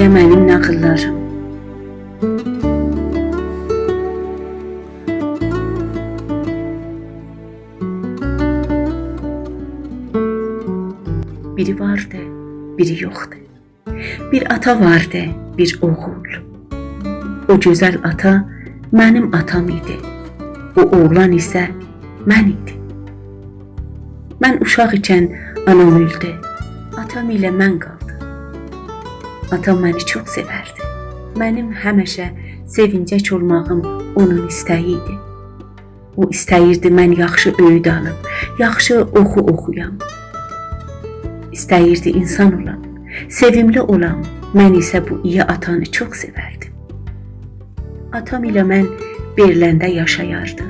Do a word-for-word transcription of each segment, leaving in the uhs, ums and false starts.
منیم ناغیللاریم. بیری واردی، بیری یوخدو. بیر آتا واردی، بیر اوغول. او گؤزل آتا منیم آتام ایدی. او اوغلان ایسه من ایدیم. من اوشاق ایکن آنام اؤلدو. آتام ایله من قالدیم. آتام منی چوخ سئوردی. منیم همیشه سئوینجک اولماغیم اونون ایسته‌یی ایدی. او ایسته‌ییردی من یاخشی اؤیود آلیم، یاخشی اوخو اوخویام. ایسته‌ییردی اینسان اولام، سئویملی اولام. من ایسه بو ایی آتانی چوخ سئوردیم. آتام ایله من برلینده یاشایاردیق.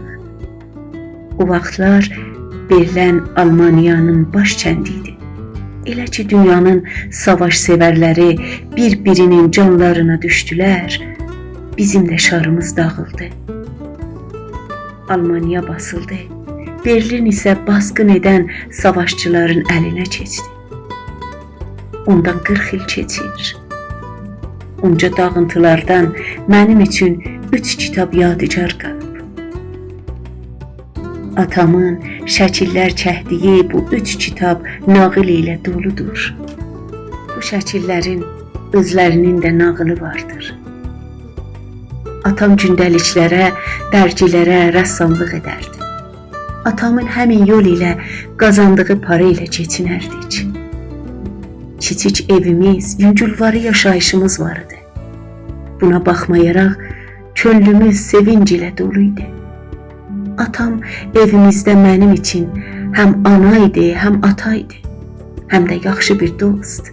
او واختلار برلین آلمانیانین باش کندی ایدی. ائله کی دونیانین ساواش‌سئورلری بیر-بیرینین جانلارینا دوشدولر، بیزیم ده شاریمیز داغیلدی. آلمانیا باسیلدی. برلین ایسه باسقین ائدن ساواشچیلارین الینه کئچدی. اوندان قیرخ ایل کئچیر. اونجا داغینتیلاردان منیم اوچون اوچ کیتاب یادگار قالیب. آتامین شکیللر چکدیگی بو اوچ کیتاب ناغیل ایله دولودور. بو شکیللرین اؤزلرینین ده ناغیلی واردیر. آتام گونده‌لیکلره، درگیلره رساملیق ائدردی. آتامین همین یول ایله قازاندیغی پارا ایله کئچینردیک. کیچیک ائویمیز، یونگولواری یاشاییشیمیز وار ایدی. بونا باخمایاراق، کؤنلوموز سئوینج ایله دولو ایدی. آتام ائویمیزده منیم اوچون هم آنا ایدی، هم آتا ایدی، هم ده یاخشی بیر دوست.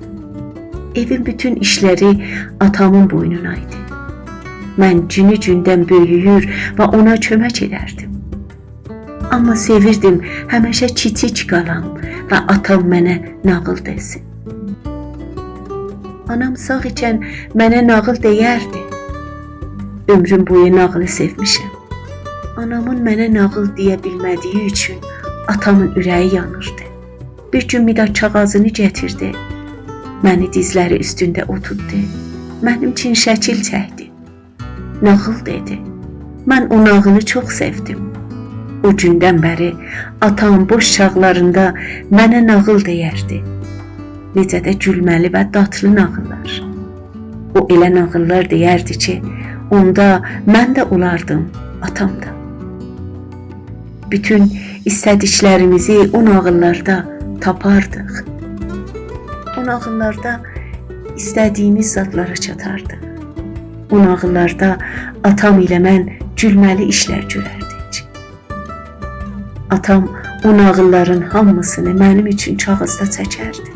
ائوین بوتون ایشلری آتامین بوینونا ایدی. من گونو گوندن بؤیویور و اونا کؤمک ائدردیم. آمما سئویردیم همیشه کیچیک قالام و آتام منه ناغیل دئسین. آنام ساغ ایکن منه ناغیل دئیردی. عؤمروم بویو ناغیلی سئومیشم. آنامین منه ناغیل دئیه بیلمه‌دیگی اوچون آتامین اوره‌یی یانیردی. بیر گون مداد کاغاذینی گتیردی. منی دیزلری اوستونده اوتورتدو. منیم اوچون شکیل چکدی. ناغیل دئدی. من او ناغیلی چوخ سئودیم. او گوندن بری آتام بوش چاغلاریندا منه ناغیل دئیردی. نئجه ده گولمه‌لی و دادلی ناغیللار. او ائله ناغیللار دئیردی کی، اوندا من ده اولاردیم، آتام دا. بوتون ایسته‌دیکلریمیزی او ناغیللاردا تاپاردیق. او ناغیللاردا ایسته‌دیگیمیز زادلارا چاتاردیق. او ناغیللاردا آتام ایله من گولمه‌لی ایشلر گؤرردیک. آتام او ناغیللارین هامیسینی منیم اوچون کاغیذدا چکردی.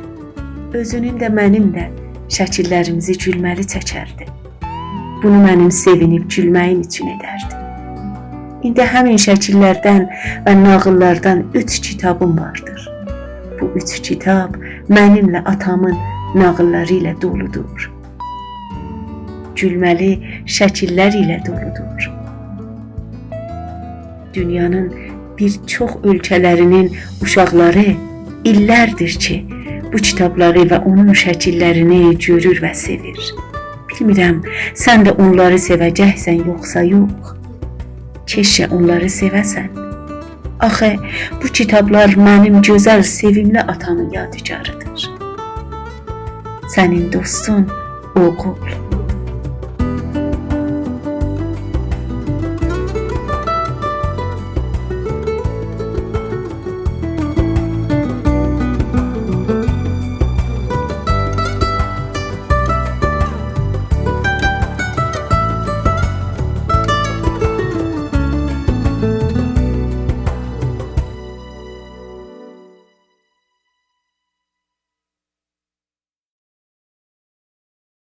اؤزونون ده، منیم ده شکیللریمیزی گولمه‌لی چکردی. بونو منیم سئوینیب گولمه‌ییم اوچون ائدردی. ایندی همین شکیللردن و ناغیللاردان اوچ کیتابیم واردیر. بو اوچ کیتاب منیمله آتامین ناغیللاری ایله دولودور. گولمه‌لی شکیللر ایله دولودور. دونیانین بیر چوخ اؤلکه‌لرینین اوشاقلاری ایللردیر کی، بو کیتابلاری و اونون شکیللرینی گؤرور و سئویر. بیلمیرم، سن ده اونلاری سئوه‌جکسن، یوخسا یوخ. کئشکه اونلاری سئوه‌سن. آخی بو کیتابلار منیم گؤزل، سئویملی آتامین یادگاریدیر. سنین دوستون، اوغول.